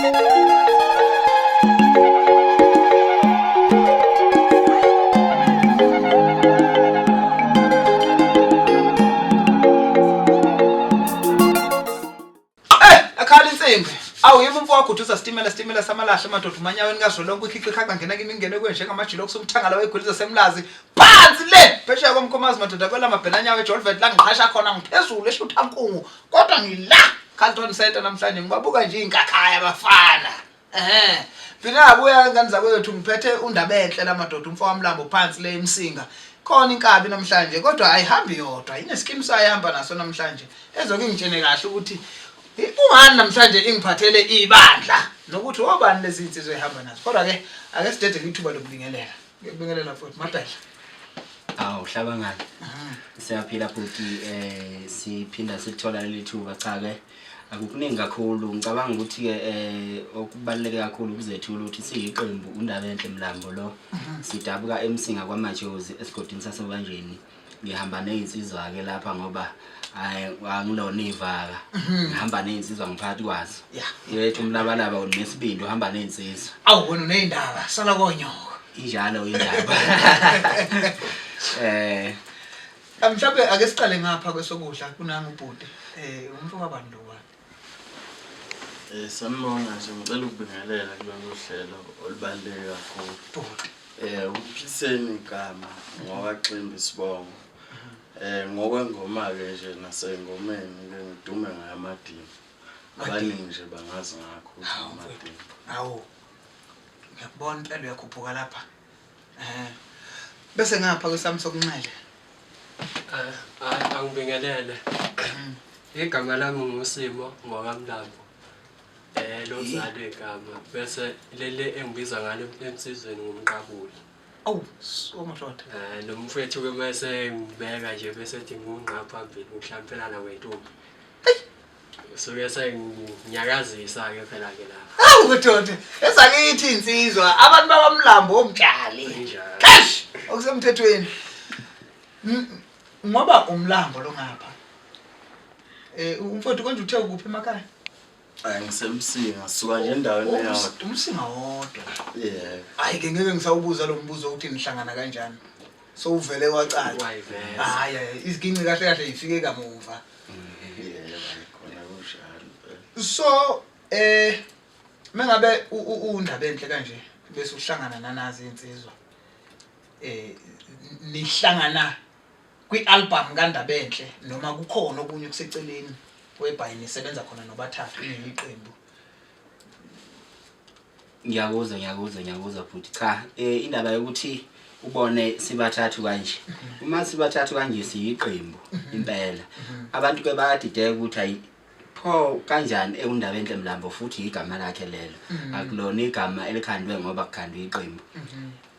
Eh, akhala insimbi. Awu yimi umfo wakho uduza sitimela sitimela samalahle madoda umanyaweni kazwelonke ukhiqi khaqa ngena kimi ngene kwenje ngamajilo okusumthangala wegwiliza semlazi. Phansi le phesheya komkhomazi madoda kwela mabhenanyawo eJolvet la ngiqhasha khona ngiphezulu eshutha nkungu kodwa ngila Carlton Center namhlanje ngibabuka nje inkakhaya abafana. Ehhe. Mina abuya ngane zakwethu ngiphethe undaba enhle la madoda umfo wamlambo phansi le eMsinga. Khona inkabi namhlanje kodwa ayihambi yodwa. Ineskimu sayo ihamba naso namhlanje. Ezoke ingitshene kahle ukuthi kungani namhlanje ingiphathele ibandla nokuthi obani lezi insizwa ehamba nazo. Kodwa ke ake sidedele ithuba lokubingelela. Ngiyakubingelela mfowethu Mabhedla. Awu hlaba ngani. Siyaphila bhuti eh siphinda silithola leli thuba cha ke akukuningi kakhulu ngicabanga ukuthi ke eh okubaluleke kakhulu ukuzethula ukuthi siyiqembu uNdabenhle Mlambo lo sidabuka eMsinga kwaMajozi esigodini saseBanjeni ngihamba nezinsizwa ke lapha ngoba hayi angilona ivaka ngihamba nezinsizwa ngiphakathi kwazo yethu umlabalaba unesibindi uhamba nezinsizwa Awu wena uneyindaba sala konyoko. Injalo indaba. Eh Mhlawumbe ake siqale ngapha kwesokudla kunangu ubhuti. Eh umfo kabani lo wani? Eh sanibona nje ngicela ukubingelela kulolu hlelo olubaluleke kakhulu. Bhuti. Eh uphiseni igama ngokaXimbi isibongo. Eh ngokwengoma ke nje nasengomeni ke ngidume ngayamadini. Abaningi nje bangazi ngakho ukuthi amadini. Hawu. Ngiyakubona impela uyakhuphuka lapha. Eh. Bese ngapha kwesami sokunxele. Eh, hayi angibingelele. Igama lami nguSimo ngokaMlambo. Eh lozalo igama bese leli engibiza ngalo emsizweni ngumqabuli. Awu, so madoda. Eh lo mfethu ke mase ngibeka nje bese ethi ngungqa phambili ukuhlampelana kwentombi. Suke senginyakazisa ke phela ke lapha. Awu madoda, ezakithi insizwa abantu bakwamlambo omtshali. Injalo. Cash okusemthethweni. Ngoba umlambo lo ngapha. Eh umfowethu konje uthe ukuphi emakhaya? Hayi ngisemsinga suka nje endaweni eyodwa. Umsinga wodwa. Yebo. Hayi ke ngeke ngisawubuza lo mbuzo ukuthi nihlangana kanjani. Sowuvele wacaca. Wayiveza. Hayi hayi, iziginci kahle kahle ifike kamuva. Yebo khona kunjalo. So eh mengabe undaba enhle kanje bese uhlangana nanazi insizwa eh nihlangana kwi-album kaNdabenhle noma kukhona okunye okuseceleni whereby nisebenza khona nobathathu niyiqembu? Ngiyakuzwa ngiyakuzwa ngiyakuzwa bhuti cha eh indaba yokuthi ubone sibathathu kanje uma sibathathu kanje siyiqembu impela abantu ke bayadideka ukuthi ayi pho kanjani ewundaba enhle mlambo futhi igama lakhe lelo akulona igama elikhandwe ngoba kukhandwe iqembu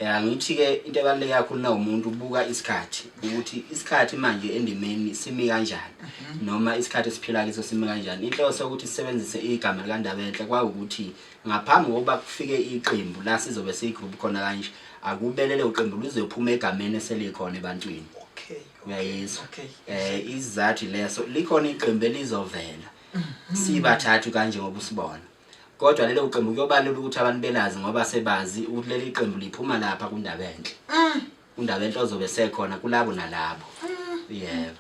Ya ngithi ke into ebaluleke kakhulu na umuntu ubuka isikhathi ukuthi isikhathi manje endimeni simi kanjani noma isikhathi esiphila kiso simi kanjani. Inhloso ukuthi sisebenzise igama likaNdabenhle kwawukuthi ngaphambi kokuba kufike iqembu la sizobe siyigroup khona kanje akube lelo qembu lizophuma egameni eselikhona ebantwini. Okay. Uyayizwa? Okay. Eh isizathu leso likhona iqembu elizovela. Sibathathu kanje ngoba usibona. Kodwa lelo qembu kuyoba lula ukuthi abantu belazi ngoba sebazi ukuthi leli qembu liphuma lapha kuNdabenhle. UNdabenhle ozobe sekhona kulabo nalabo. Yebo.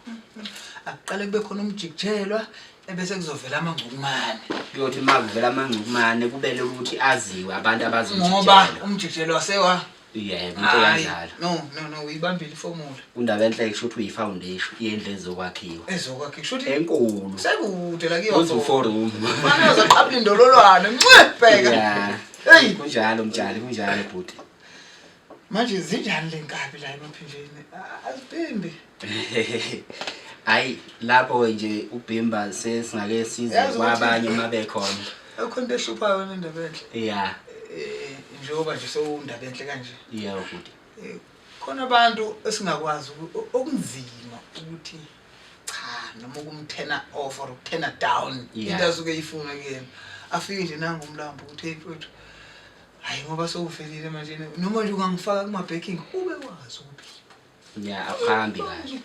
Akuqale kube khona umjikijelwa ebese kuzovela amangcukumane. Kuyothi uma kuvela amangcukumane kube lula ukuthi aziwe abantu abazi Ngoba umjikijelwa. umjikijelwa sewa Yebo, into Hayi, kanjalo. no no no uyibambile iformula. UNdabenhle kusho ukuthi uyi-foundation yendlu ezokwakhiwa. Ezokwakhe kusho ukuthi Enkulu. sekude la kuyiwa. Kuze u-four room. Manje uzaqabula indololwane. Ncwe bheka. Yeah. Hey, Kunjalo mtshali, kunjalo bhuti. manje zinjani le nkabi la emaphinjeni? Azibhimbi. Hayi lapho nje ubhimba sesingake size Yazi ukuthi- kwabanye uma bekhona. Akukho into ehluphayo wena indaba enhle. Yeah. Eh njengoba nje sewundaba enhle kanje. Yebo bhuti. Eh, khona abantu esingakwazi okunzima ukuthi cha noma ukumthena off or ukuthena down into asuke eyifuna kuyena. Afike nje nangu umlambo ukuthi hey mfowethu hayi ngoba sewuvelile manje noma nje ungangifaka kuma backing ube wazi ukubheka. Ya akuhambi kahle.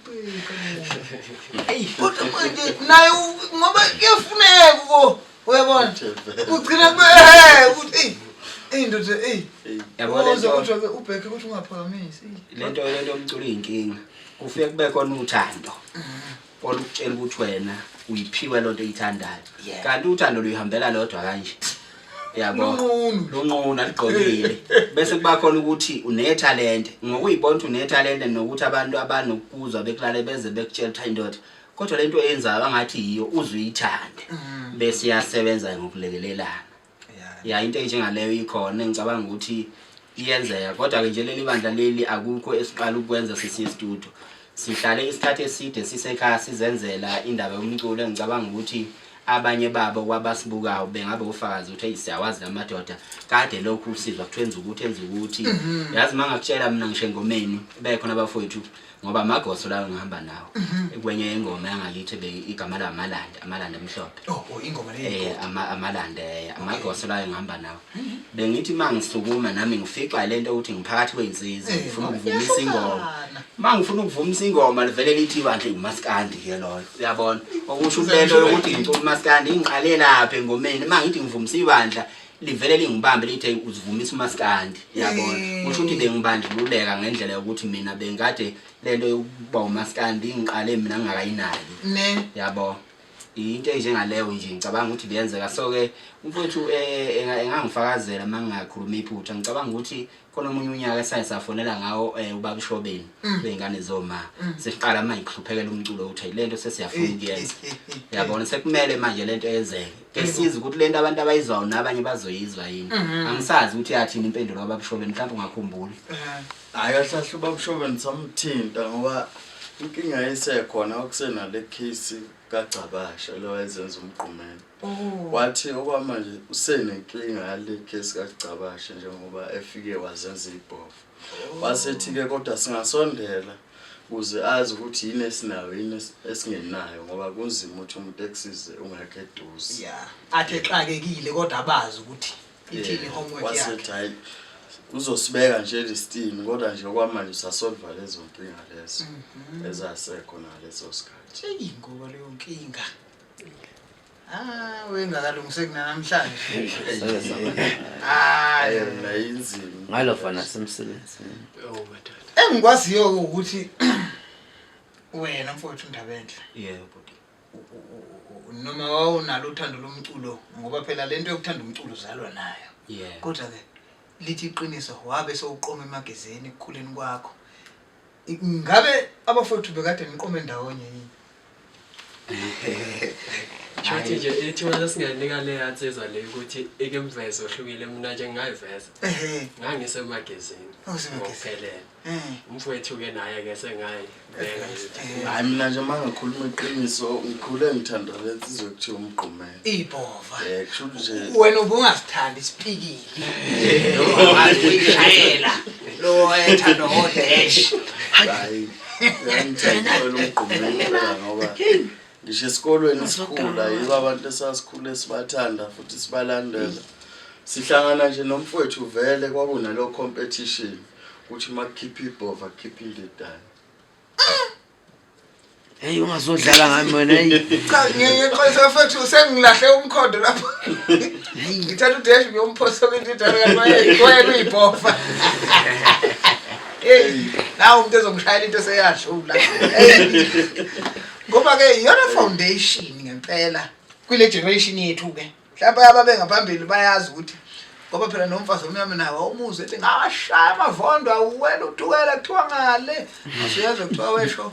Eyi kodwa manje naye ngoba kuyafuneka ko uyabona. Uyabona? Uthe vele. Ugcina kube eh ukuthi ey ey ndoda ey. Yabo le Uze nto uthi ke ubheke ukuthi ungaphakamisi. lento yomculo iyinkinga. Kufike kube khona uthando olukutshela ukuthi wena uyiphiwe lonto oyithandayo. Yeah. Kanti uthando luyihambela lodwa kanje. Yabo. Lunqunu. Lunqunu aligqokile. Bese kuba khona ukuthi unethalente. Ngokuyibona ukuthi unethalente nokuthi abantu abanokuzwa bekulale beze bekutshela ukuthi hayi ndoda. Kodwa lento oyenzayo angathi yiyo uze uyithande. Bese iyasebenza ngokulekelelana. Yeah. Ya, into enjengaleyo ikhona engicabanga ukuthi iyenzeka, kodwa ke nje leli bandla leli akukho esiqala ukwenza sisiye studio. Sihlale isikhathi eside sisekhaya sizenzela indaba yomculo, engicabanga ukuthi abanye babo kwabasibukayo bengabe ufakazi ukuthi hey, siyawazi lamadoda kade lokhu usizwa kuthiwa enza ukuthi enza ukuthi. Yazi uma ngakutshela mina ngisho engomeni bekhona abafowethu, ngoba amagoso lawo ngihamba nawo kwenye ingoma yangakithi igama lawo amalanda, amalanda amhlophe. Oh, ingoma le. Amalanda, amagoso layo ngihamba nawo. Bengithi mangisukuma nami ngifica lento ukuthi ngiphakathi kwezinsizwa, ngifuna ukuvumisa ingoma. Iyahlukana. Mangifuna ukuvumisa ingoma livele lithi ibandla umaskandi ke loyo. Uyabona? Okusho lento yokuthi ngicula umaskandi ingiqale lapha engomeni. Mangithi ngivumisa ibandla livele lingibambe lithi uzivumisa umaskandi. Uyabona? Kusho ukuthi bengibandlululeka ngendlela yokuthi mina bengikade lento yokuba umaskandi ingiqale mina ngingakayinaki. Ne. Yabo. Into enjengaleyo nje ngicabanga ukuthi biyenzeka. So ke umfowethu engangifakazela mangingakhuluma iphutha, ngicabanga ukuthi khona omunye unyaka esaye safonela ngawo ubaba uShobeni beyingane zoma siqala manje kuhluphekela umculo ukuthi lento sesiyafuna ukuyenza. Yabona, sekumele manje lento yenzeke. Ke siza ukuthi lento abantu abayizwayo nabanye bazoyizwa yini. Angisazi ukuthi yathini impendulo kababa uShobeni, mhlawumbe ungakhumbuli. Hayi kahle kahle ubaba uShobeni samthinta ngoba inkinga yayisekhona okusenale case kaGcabasha lo wayezenza umgqumeni. Wathi okwamanje usenenkinga yale case kaGcabasha njengoba efike wazenza ibhovu. Wasethi ke kodwa singasondela ukuze azi ukuthi yini esinayo yini esingenayo, ngoba kunzima ukuthi umuntu ekusize ungekho eduze. Yeah. Athi exakekile kodwa abazi ukuthi ithini homework yakhe. Wasethi hayi uzosibeka nje elistini, kodwa nje okwamanje usasolva lezo nkinga lezo ezasekho naleso sikhathi. Eyi ngoba leyo nkinga. Ah, wengakalungiseki namhlanje. Hayi. Hayi mina inzima. Ngalova nasemsebenzini. Oh madoda. Engikwaziyo ukuthi wena mfowethu Ndabenhle Yebo bhuti. noma wawunalo uthando lomculo, ngoba phela lento yokuthanda umculo uzalwa nayo. Yebo. Kodwa ke lithi iqiniso wabe sowuqoma emagezeni ekukhuleni kwakho. Ngabe abafowethu bekade niqome ndawonye yini? Shothi nje ithuba lesinganika le yansizwa le ukuthi ike mvezo ohlukile, mina nje ngingayiveza. Ehhe. Ngangisemagezini. Usemagezini. Ngokuphelele. Umfowethu ke naye ke sengayibeka nje. Hayi mina nje mangakhuluma iqiniso ngikhule ngithanda lensizwe kuthiwa umgqumeni. Ibhova. Kusho ukuthi nje Wena ubungasithandi isipikili. Uyishayela. Lo wayethanda odash. Hayi ngiyangithanda umgqumeni phela ngoba ngisho esikolweni sikhula yibo abantu esasikhule sibathanda futhi sibalandela. Sihlangana nje nomfowethu vele kwakunalo competition ukuthi makukhipha ibhova kukhipha indidane. Hey ungazodlala ngami wena hey. Cha ngiyexolisa mfethu sengilahle umkhondo lapho. Ngithatha udash ngiyomphosa kwindidane kanti waye kuyibhova. Hey, nawu umuntu ezongishayela into seyadlula. Hey. Ngoba ke iyona foundation ngempela kule generation yethu ke. Mhlawumbe ababe ngaphambili bayazi ukuthi ngoba phela nomfazi omnyama nawo awumuzwe ethi ngashaya amavondo awuwela uthukela kuthiwa ngale. Asuyezwa kuthiwa wesho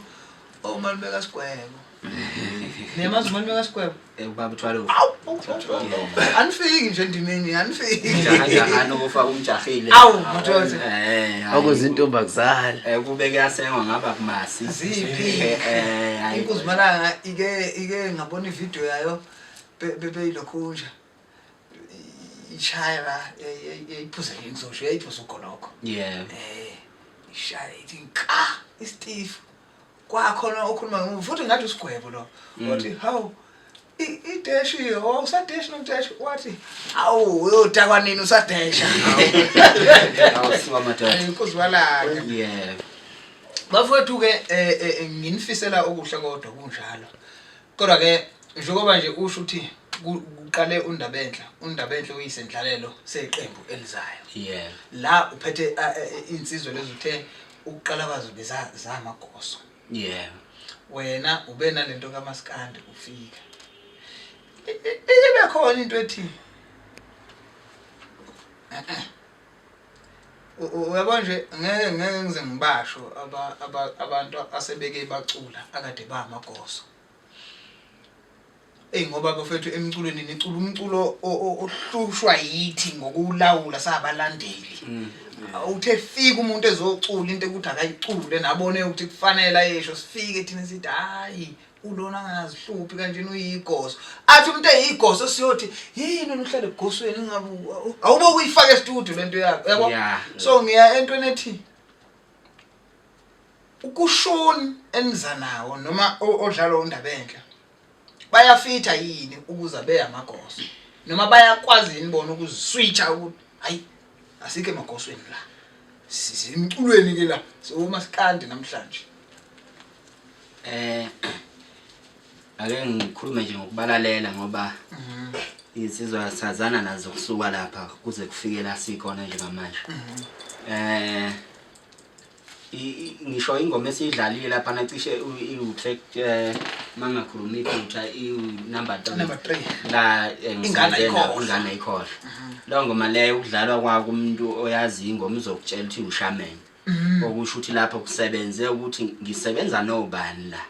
omalume kaSigwebo. Niyamazi umalume kaSigwebo? Ubaba uthwalo. Awu, awu, awu, awu. Anifiki nje endimeni, anifiki. Njahana ukufa umjahile. Awu, madoda. Hayi. Okuzintombi akuzali. Kube kuyasengwa ngaba kumasi. Ziphi? Hayi. Inkuzimalanga ike ngabona ivideo yayo beyilokhunja. Ishaya la yayiphuza ngizosho yayiphuza ugoloko. Yeah. Ishaya ithi nka istifu. Kwakhona okhuluma ngoba futhi ngathi usigwebo lo. Wathi hawu ideshi oh usadeshi nomdeshi wathi awu uyodakwa nini usadesha. Awu suka madoda. Inkuzimalanga. Yeah. Bafowethu ke nginifisela okuhle kodwa kunjalo. Kodwa ke njengoba nje usho ukuthi Kuqale uNdabenhle, uNdabenhle uyisendlalelo seqembu elizayo. Yeah. La uphethe insizwa lezi uthe ukuqala kwazo bezamagoso. Yeah. Wena ube nalento kaMaskandi ufika. Ibe khona into ethi uyabona nje ngeke ngize ngibasho abantu asebeke bacula akade bamagoso. Eyi ngoba bafethu emculweni nicula umculo ohlushwa yithi ngokuwulawula sabalandeli. Uthe fika umuntu ezocula into ekuthi akayicule nabone ukuthi kufanele ayisho sifike thina sithi hayi ulona angazihluphi kanjena uyigoso. Athi umuntu eyigoso siyothi yini wena uhlale egosweni ngabe awube uyifaka e-studio lento yakho yabo. So ngiya entweni ethi ukushuni eniza nawo noma odlala uNdabenhle bayafitha yini ukuze be amagoso noma bayakwazi yini bona ukuziswitcha ukuthi hayi asikho emagosweni la sisemculweni ke la siwomasikandi namhlanje. Ake ngikhulume nje ngokubalalela ngoba insizwa sazana nazo kusuka lapha kuze kufike la sikhona njengamanje. Ngisho ingoma esiyidlalile lapha nacishe iwu-track mangakhuluma iphutha iwu-number 3. Number 3. La Ingane ngisebenze ayikhohlwa. ingane ayikhohlwa. Leyo ngoma leyo ukudlalwa kwako umuntu oyazi ingoma uzokutshela ukuthi ushaman. Okusho ukuthi lapho kusebenze ukuthi ngisebenza nobani la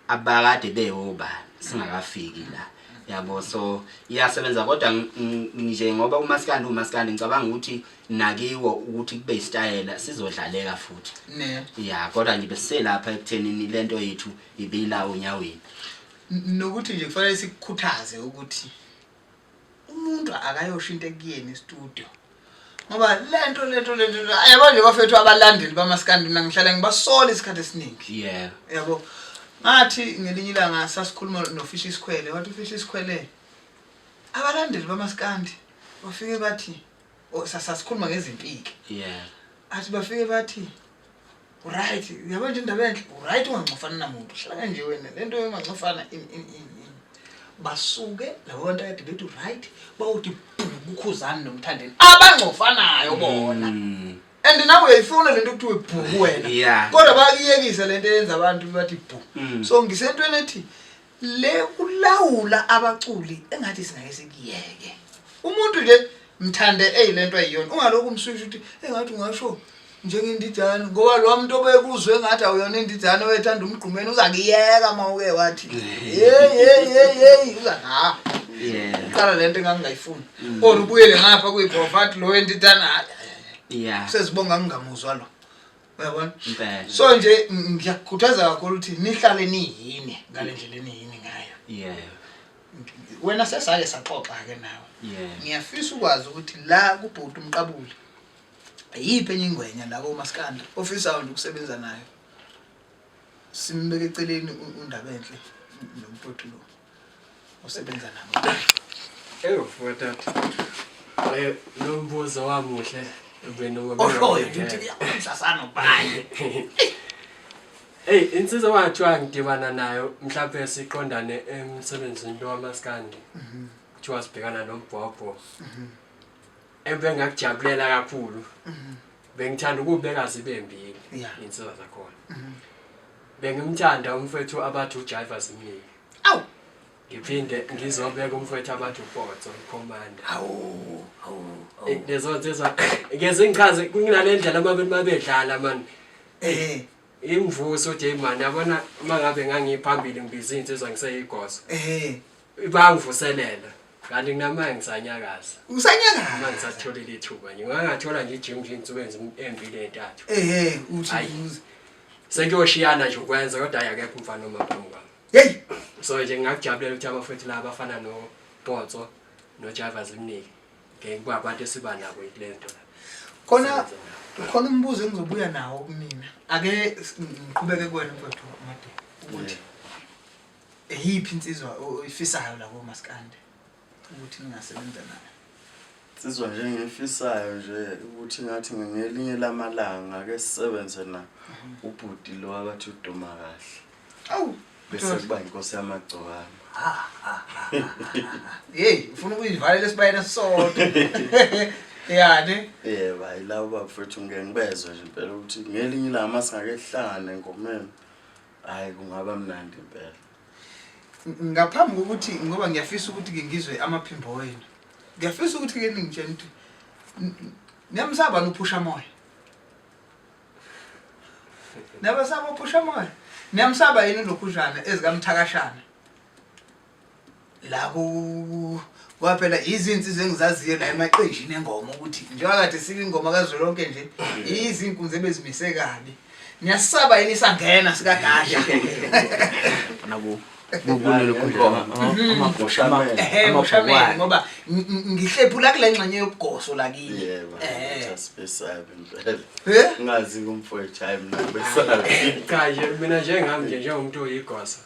abakade bewobani singakafiki la. Yabo, so iyasebenza kodwa nje ngoba umaskandi umaskandi ngicabanga ukuthi nakiwo ukuthi kube isitayela sizodlaleka futhi. Ne. Ya, kodwa nje besiselapha ekuthenini lento yethu ibila onyaweni. Nokuthi nje kufanele sikukhuthaze ukuthi umuntu akayosho into ekuyena e-studio. Ngoba lento lento lento yabo nje bafethu abalandeli bamaskandi mina ngihlala ngibasola isikhathi esiningi. Yeah. Yabo. Ngathi ngelinye ilanga sasikhuluma noFish Isikhwele, wathi uFish Isikhwele abalandeli bamaskandi bafike bathi sasikhuluma ngezimpiki. Yeah. Athi bafike bathi right, uyabo nje indaba enhle, right ungangcofana namuntu, hlala kanje wena lento yongangcofana in in in in. Basuke labo bantu akade bethi right bawuthi kukhuzani nomthandeni abangcofanayo bona. And nawe uyayifuna lento kuthiwe bhuku wena. Yeah. Kodwa bayakuyekisa lento eyenza abantu bathi bhu. So ngisentweni ethi le kulawula abaculi engathi singake sikuyeke. Umuntu nje mthande eyilento ayiyona ungalokhu umswisha ukuthi engathi ungasho njengendidane ngoba lo muntu obekuzwe engathi awuyona indidane oyethanda umgqumeni uzakuyeka uma uke wathi hey hey hey hey uza ha Yeah. uqala lento engangingayifuni or ubuyele ngapha kuyibhovat lo wendidane hayi Yeah. sezibonga ngingamuzwa lo uyabona. Impela. So nje ngiyakukhuthaza kakhulu ukuthi nihlale niyini ngale ndlela eniyini ngayo. Yeah. Wena sesake saxoxa ke nawe. Yeah. Ngiyafisa ukwazi ukuthi la kubhuti umqabuli ayiphi enye ingwenya la komaskandi ofisayo nje ukusebenza nayo. Simbeke eceleni uNdabenhle nomfowethu lo osebenza nabo. Ewu mfowethu. Lo mbuzo wamuhle benoba. Oshoyo nje ukuthi kuyamsasana ubani. Hey, insizwa kwathiwa ngidibana nayo mhlawumbe siqondane emsebenzini lo wamaskandi. Kuthiwa sibhekana nombhobho. Ebengakujabulela kakhulu. Bengithanda ukubeka zibe mbili Yeah. insizwa zakhona. Bengimthanda umfethu abathi uJiva Zimniki. Awu. Ngiphinde ngizobeka umfethu abathi uPotso Commander. Awu, awu. Lezo nsizwa ngeke zingichaze kunale ndlela amabili mabedlala man. Imvuso uthi hey man yabona mangabe ngangiphambili ngibiza insizwa ngiseyigoso. Bangivuselela. Kanti kunamanje ngisanyakaza. Usanyakaza. Uma ngisatholile ithuba nje ngangathola nje ijim nje insuku embili entathu. Uthi Ayi. Sekuyoshiyana nje ukwenza kodwa hayi akekho umfana omaphambi kwami. Hey. So nje ngingakujabulela ukuthi abafethu laba abafana noPotso noJava Zimniki ngeke kuba abantu esiba nabo kule nto la. Khona khona umbuzo engizobuya nawo kumina. Ake ngiqhubeke kuwena mfowethu Made ukuthi eyiphi insizwa oyifisayo la komaskandi ukuthi ningasebenza nayo. Insizwa nje engiyifisayo nje ukuthi ngathi ngelinye lamalanga ake sisebenze na ubhuti lo abathi uduma kahle. Awu Bese kuba inkosi yamagcokama. ha ha hey ufuna ukuyivalela esibayeni esisodwa ya ne Yebo, hayi labo bafethu ngeke ngibezwe nje impela ukuthi ngelinye ilanga uma singake sihlangane engomeni, hhayi kungaba mnandi impela. Ngaphambi kokuthi ngoba ngiyafisa ukuthi ke ngizwe amaphimbo wenu ngiyafisa ukuthi ke ningitshele ukuthi niyamsaba nophusha moya niyabasaba ophusha moya niyamsaba yini lokhujana ezikamthakashana la ku kwaphela izinsizwa engizaziyo la emaqenjini engoma ukuthi njengoba kade sika ingoma kazwelonke nje izinkunzi ebezimise kabi niyasaba yini isangena sikagadla Fana ku kunelo amagosha ehe ngoshameni ngoba ngihlephula kule ngxenye yobugoso lakini Yebo, Eh. asibesabi impela. Eh? Ngazi kumfowethu hayi mina ngibesabi. Cha nje mina njengami nje njengomuntu oyigosa.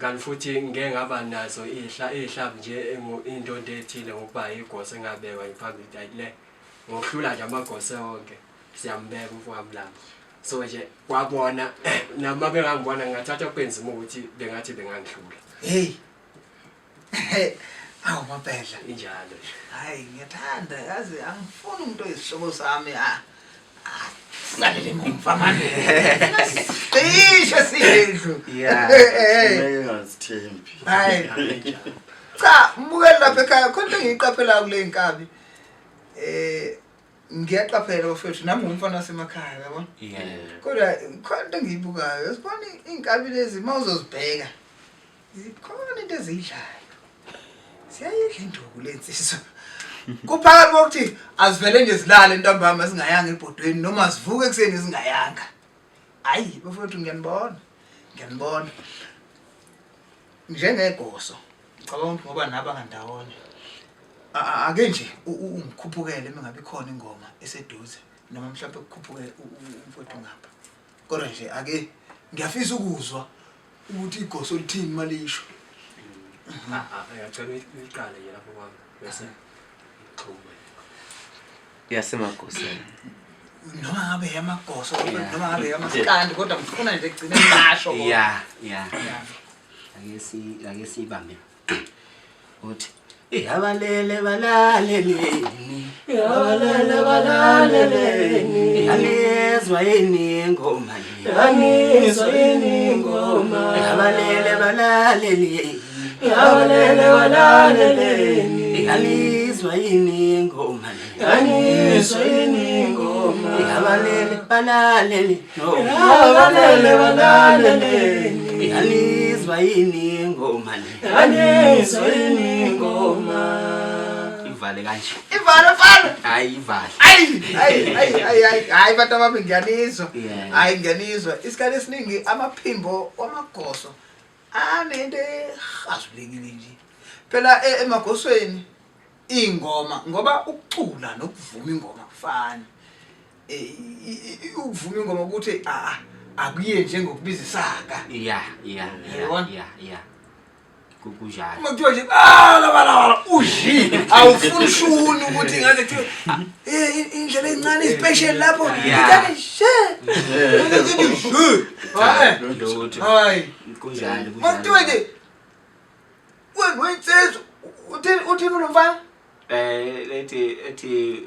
Kanti futhi ngeke ngaba nazo ihla ihlabu nje indondo ethile ngokuba yigosa engabekwa nje phambili hayi le ngokuhlula nje amagosa onke siyambeka umfowamlama. So nje kwabona noma bengangibona ngingathatha kwenzima ukuthi bengathi bengangihlula. Hey. Awu mabhedla. Injalo nje. Hayi ngiyathanda yazi angifuni umuntu oyisihlobo sami ah. Salele ngomfa manje. Cishe siyendlu. Yeah. Ngeke ngazithembi. Hayi. Cha, mbukeli lapha ekhaya khona into engiyiqaphelayo kule nkabi. Eh ngiyaqaphela bafethu nami ngumfana wasemakhaya yabona. Yeah. Kodwa khona into engiyibukayo, sibona iy'nkabi lezi uma uzozibheka zikhona into eziyidlayo. Siyayidla induku le nsizwa. Kuphakathi kokuthi azivele nje zilale ntambama zingayanga ebhodweni noma zivuke ekuseni zingayanga. Hayi bafowethu ngiyanibona. Ngiyanibona. Njengegoso ngicabanga ukuthi ngoba naba ngandawonye. Ake nje ungikhuphukele uma ngabe ikhona ingoma eseduze noma mhlawumbe kukhuphuke umfowethu ngapha. Kodwa nje ake ngiyafisa ukuzwa ukuthi igoso lithini malisho. Ah, ah, ngiyacela uyiqale nje lapho kwami bese ngixhume. Yasemagoseni. Noma ngabe yamagoso noma ngabe yamaskandi kodwa ngifuna nje egcine ngisho. Yeah, yeah. Ake si ake sibambe. Uthi Yabalele balaleleni Yabalele balaleleni Yanizwa yini ingoma le Yanizwa yini ingoma Yabalele balaleleni Yabalele balaleleni Yanizwa yini ingoma le Yanizwa yini ingoma Yabalele balaleleni Yabalele balaleleni Yanizwa yini ingoma le Yanizwa yini ingoma Ivale kanje Ivale mfana. Hayi ivale Ayi, ayi, ayi, ayi, ayi, hayi bantu bami ngiyanizwa. Yeah. Hayi ngiyanizwa. Isikhathi esiningi amaphimbo wamagoso anento ehazulekile nje. Phela emagosweni ingoma ngoba ukucula nokuvuma ingoma kufani. Ukuvuma ingoma ukuthi a akuye njengokubiza isaka. Yeah, yeah, yeah, Yabona? yeah, yeah. Kunjalo. Uma kuthiwa nje ah laba laba uji awufuni shuni ukuthi ngaze kuthiwe eh indlela encane special lapho Yeah. ithani she. Hayi. Lutho. Hayi. Kunjalo, Uma kuthiwa kunjalo. nje wena weyinsizwa uthini uthini lo mfana? Lethi ethi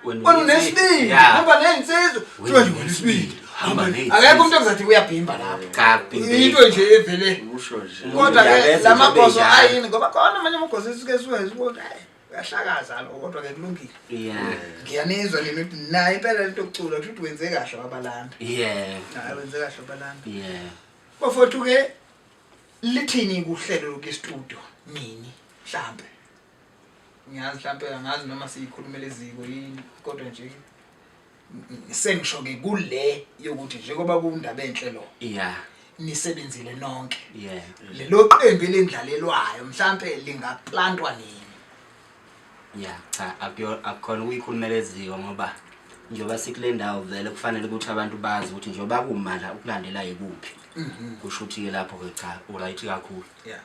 Wena unesibindi, Yeah. hamba neyinsizwa. Kuthiwa nje wena unesibindi. Hamba neyinsizwa. Akekho umuntu ozathi uyabhimba lapho. Cha, bhimbe. Into nje evele Usho nje. kodwa ke Uyaveza la nje magoso benjalo. ayini ngoba khona amanye amagoso esuke suke ukuthi hayi uyahlakaza lo kodwa ke kulungile. Yeah. Ngiyanizwa nina ukuthi nayo impela lento yokucula kusho ukuthi wenze kahle wabalanda. Yeah. Hayi wenze kahle wabalanda. Yeah. Bafowethu ke lithini kuhlelo lokuya studio nini mhlambe ngiyazi mhlambe angazi noma siyikhulumela eziko yini kodwa nje sengisho ke kule yokuthi njengoba kundaba enhle lo Yeah. nisebenzile nonke Yeah. lelo qembu elindlalelwayo mhlambe lingaplantwa nini Yeah, cha akuyo akukhona ukuyikhulumela eziko ngoba njengoba sikule ndawo vele kufanele ukuthi abantu bazi ukuthi njengoba kumala ukulandela yikuphi. Kusho ukuthi ke lapho ke cha uright kakhulu. yeah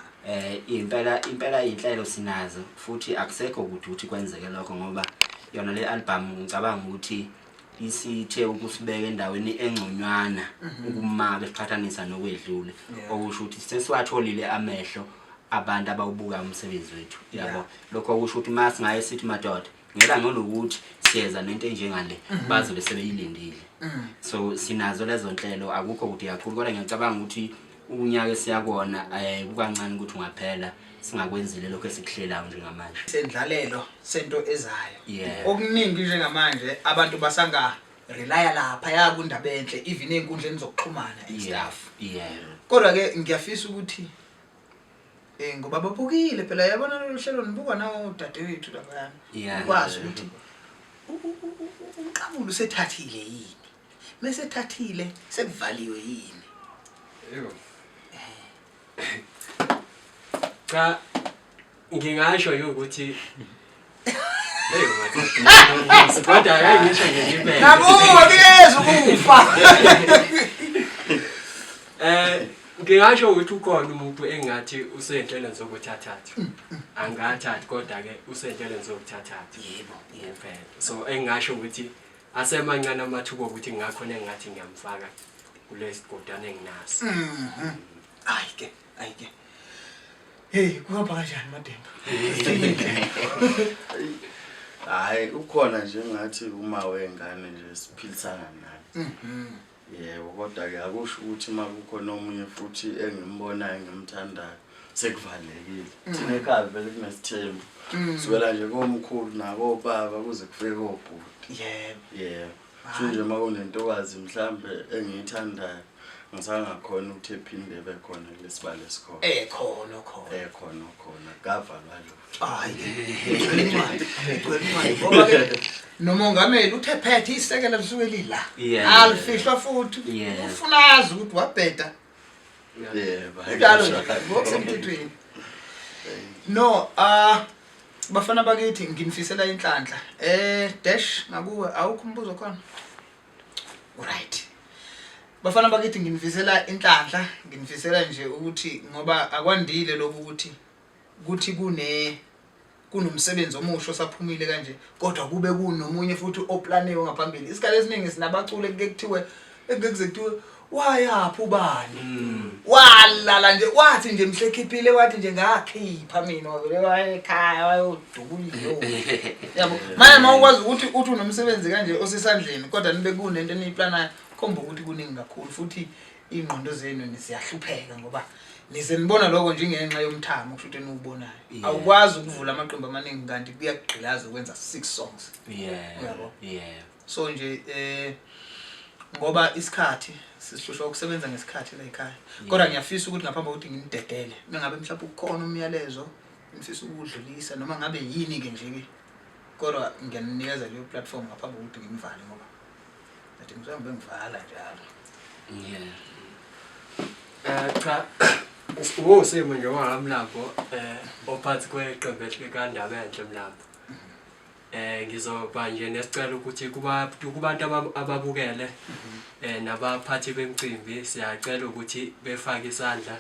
Impela impela inhlelo sinazo futhi akusekho kude ukuthi kwenzeke lokho ngoba yona le album ngicabanga ukuthi isithe ukusibeka endaweni engconywana ukuma besiqhathanisa nokwedlule Yeah. okusho ukuthi sesiwatholile amehlo. abantu abawubuka umsebenzi wethu yabo. Lokho kusho ukuthi uma singaye sithi madoda ngelanga lokuthi siyeza nento enjengale, bazobe sebeyilindile. So sinazo lezo nhlelo, akukho kude kakhulu, kodwa ngiyacabanga ukuthi unyaka esiyakona kukancane ukuthi ungaphela singakwenzile lokho esikuhlelayo njengamanje. Sendlalelo sento ezayo. Yeah. Okuningi njengamanje abantu basanga relaya lapha ya kundaba enhle, even ey'nkundleni zokuxhumana and stuff. Kodwa ke ngiyafisa ukuthi ngoba babukile phela, yabona lolu hlelo nibuka nawo dadewethu laphayana. Ukwazi ukuthi umqabulo usethathile yini, mesethathile sekuvaliwe yini? Yebo. Cha, ngingasho nje ukuthi hey madoda, kodwa ake ngisho nje ngibeke. Nakuwe kuyeza ukufa. Ngingasho ukuthi ukhona umuntu engathi usey'nhlelweni zokuthi athathe. Angathathi, kodwa ke usey'nhlelweni zokuthi athathe. Yebo. Ngempela. So engingasho ukuthi asemancane amathuba okuthi ngingakhona engathi ngiyamfaka kulesigodana enginaso. Hayi ke, hayi ke. Hey, kuhamba kanjani Mademba? Hayi, ukhona nje ngathi uma wengane nje siphilisana naye. Yebo, kodwa ke akusho ukuthi uma kukhona omunye futhi engimbonayo engimthandayo sekuvalekile. Thina ekhaya vele kunesithembu. Sukela nje komkhulu nakobaba kuze kufike kobhuti. Yebo. Yebo. So nje uma kunentokazi mhlambe engiyithandayo ngisangakhona ukuthi ephinde ebe khona kulesibalo esikhona. Khona khona. Khona khona kavalwa lutho. Hayi ke. Igcwele incwadi, igcwele incwadi. Ngoba ke nomongameli uthe phethe isekela lisuke lila. Alifihlwa futhi. Ufuna azi ukuthi wabheda. Yebo. Njalo nje ngokusemthethweni. No, bafana bakithi nginifisela inhlanhla. Dash ngakuwe awukho umbuzo khona. Right. Bafana bakithi nginifisela inhlanhla, nginifisela nje ukuthi ngoba akwandile lokhu ukuthi kuthi kunomsebenzi omusha osaphumile kanje, kodwa kube kunomunye futhi oplaniwe ngaphambili. Isikhathi esiningi sinabaculi ekuke kuthiwe ekuke kuze kuthiwe wayaphi ubani, walala nje wathi nje mhle khiphile, wathi nje ngakhipha mina, wavele waya ekhaya wayodubula. Yabo, manje uma ukwazi ukuthi uthi unomsebenzi kanje osesandleni kodwa nibe kunento eniyiplanayo, khomba ukuthi kuningi kakhulu futhi iy'ngqondo zenu ziyahlupheka ngoba nize nibona lokho njengenxa yomthamo kusho ukuthi eniwubonayo. Awukwazi ukuvula amaqembu amaningi kanti kuyakugqilaza ukwenza 6 songs. Uyabo? So nje ngoba isikhathi sisihlushwa ukusebenza ngesikhathi la ekhaya. Kodwa ngiyafisa ukuthi ngaphambi kokuthi nginidedele, mengabe mhlawumbe kukhona umyalezo ngifisa ukudlulisa noma ngabe yini ke nje ke, kodwa ngiyaninikeza leyo platform ngaphambi kokuthi nginivale ngoba ngathi ngizohambe ngivala njalo. Cha, uwusimo nje wangamlambo ophathi kweqembu likaNdaba Enhle Mlambo. Ngizoba nje nesicelo ukuthi kubantu ababukele nabaphathi bemicimbi, siyacela ukuthi befake isandla.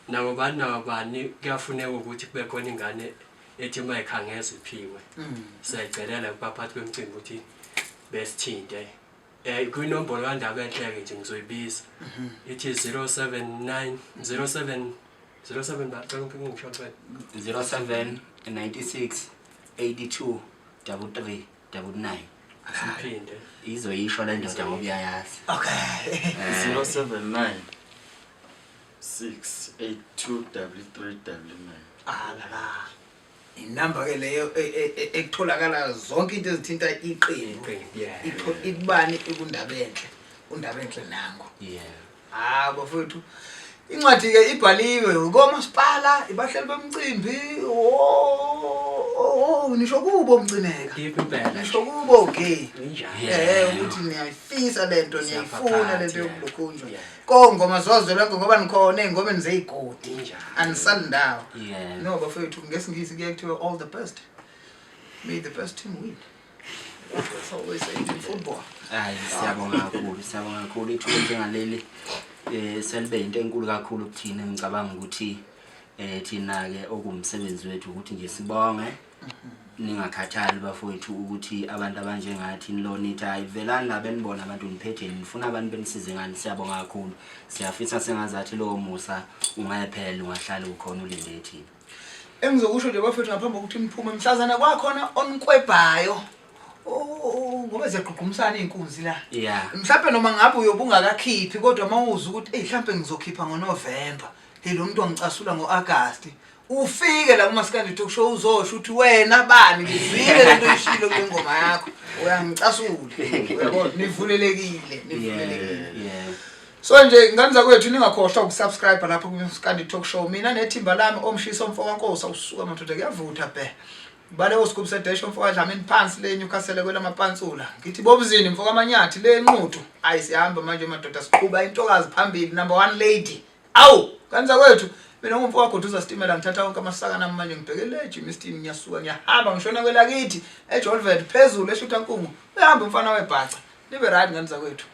Nabobani nabobani kuyafuneka ukuthi kube khona ingane ethi uma ikhangeza iphiwe. Siyayicelela kubaphathi bemicimbi ukuthi besithinte. Kwinombolo kaNdaba Enhle-ke nje ngizoyibiza. Ithi 079 07 07 ba, cela ungisho cela. 07 96 82 33 99. Siphinde. Izoyisho le ndoda ngoba uyayazi. Okay. 079 6 82 33 99. Ah la la. Inamba ke leyo ekutholakala zonke into ezithinta iqembu. Iqembu, yeah. Ikubani ikundaba enhle. Undaba enhle nango. Yeah. Ah bafowethu. Incwadi ke ibhaliwe komasipala, ibahleli bemcimbi. Oh, nisho kubo mcineka. Yiphi impela? Nisho kubo ke. Injalo. Ukuthi niyayifisa lento, niyayifuna lento Siyaphaphapha, yokulokhunjwa. yeah. Kongoma zozwe lonke ngoba nikhona ey'ngomeni zey'godi. Injalo. Anisali ndawo. Yeah. No bafowethu, ngesingisi kuye kuthiwe all the best. May the best team win. That's always say in football. Hayi, siyabonga kakhulu, siyabonga kakhulu ithuba njengaleli. Selibe into enkulu kakhulu kuthina, ngicabanga ukuthi Thina ke okumsebenzi wethu ukuthi nje sibonge, ningakhathali bafowethu, ukuthi abantu abanjengathi nilonithi hayi velani la benibona abantu niphetheni, nifuna abantu benisize ngani. Siyabonga kakhulu, siyafisa sengazathi lowo musa ungaphela, ungahlala ukhona ulinde thina. Engizokusho nje bafethu ngaphambi kokuthi niphume, mhlazana kwakhona onkwebhayo, ngoba ziyagqugqumisana iy'nkunzi la, mhlawumbe noma ngabe uyobe ungakakhiphi, kodwa uma uzwa ukuthi eyi mhlawumbe ngizokhipha ngoNovemba, hey, lo muntu wangicasula ngo-Agasti, ufike la kuMaskandi Talk Show uzosho ukuthi wena bani, ngizwile lento oyishilo kule ngoma yakho, uyangicasula, uyabona, nivulelekile, nivulelekile. So nje ngane zakwethu, ningakhohlwa ukusubscribe lapho kuMaskandi Talk Show. Mina nethimba lami, omshiso mfokankosi, awusuka madoda, kuyavutha bhe. Bale osigubhu sedesho mfoka Dlamini phansi le Newcastle kwelamapantsula. Ngithi bobuzini mfoka Manyathi le Nquthu. Ayi sihamba manje madoda, siqhuba intokazi phambili, number 1 lady. Awu ngane zakwethu, mina ngumfo kaGuduza Sitimela, ngithatha wonke amasaka nami manje ngibheke le Germiston, ngiyasuka ngiyahamba ngishona kwelakithi eJolvet phezulu eshutha nkungu. Uyahamba umfana webhaca. Nibe right ngane zakwethu.